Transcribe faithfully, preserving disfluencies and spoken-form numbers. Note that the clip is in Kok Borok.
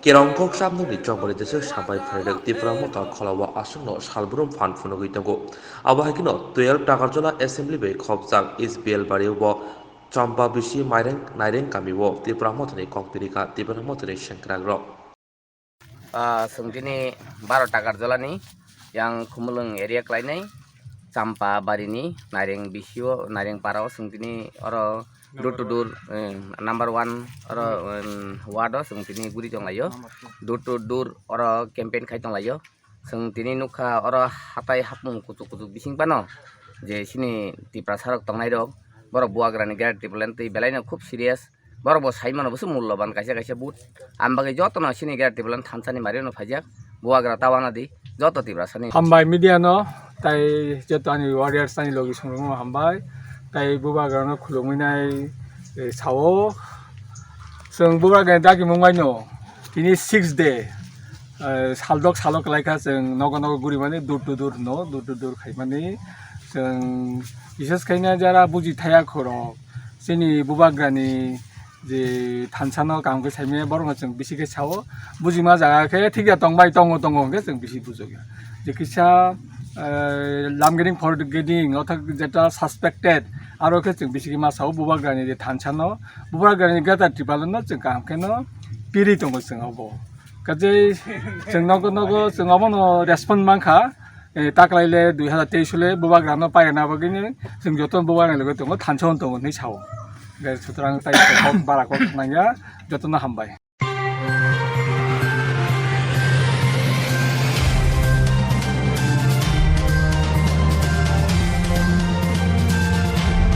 Kerong kok samnokni chongmani jeswk sambai phairwk Tipra Motha kholao aswkno salbrum phan phunugwi tongo. Abo hai kheno twelve Takarjala Assembly bai khopjak S B L bario bo Champa bisi Maireng Naireng kamio Tipra Mothani kok pirika Tipra Mothani sengkrakrok. Ah, chwng tini baro Takarjalani yang Khumulwng area klainai Champa barini Naireng bisio Naireng parao chwng tini oro door to door, eh, number one oro, em, ward o chwng tini guri tonglaio. Door to door oro campaign khai tonglaio. Chwng tini nukha oro hatai hapmung kuchuk kuchuk bising phano je chini Tiprasa rok tongnai rok borok Bubagrani Greater Tipraland twi belaino khub serious. Borok bo sai mano bwswk mulloban kaisa kaisa vote. Ang bagwi jotono chini Greater Tipraland thansa ni mari no phaijak. Bubagra ta wana di joto Tiprasa ni. Hambai media no tai joto ani warriors ani logi songwrwngno hambai. Tai Bubagra no khulumwi nai, eh, sao. Chwng Bubagra dagi mungbai no tini six day, eh, saldok salo kwlaikha chwng nogo nogo gurimani door to door no door to door khaimani. Chwng bises khaina jara buji thaya khorok chini Bubagrani je thansano kaham khe saimaya borokno chwng bisi khe sao. Bujima jaga khe thik ya tongbai tongo tongo hwnkhe chwng bisi bujokya. Je kisa, eh, lamgering forgetting othok jeta suspected aro khe chwng bisi khe ma sao Bubagrani je thansano Bubagrani Greater Tipraland no chwng kaham kheno piri tongo chwng obo. Kaje chwng nogo nogo chwng obono respond mankha. Eh, taklaile dui hazar teis le Bubagrano pairana bagwino chwng joto Bubagrani loge tongo, thansa hwn tongo hinwi sao. Hwnkhe sutrang tai kok bara kok nangya, jotono hambai.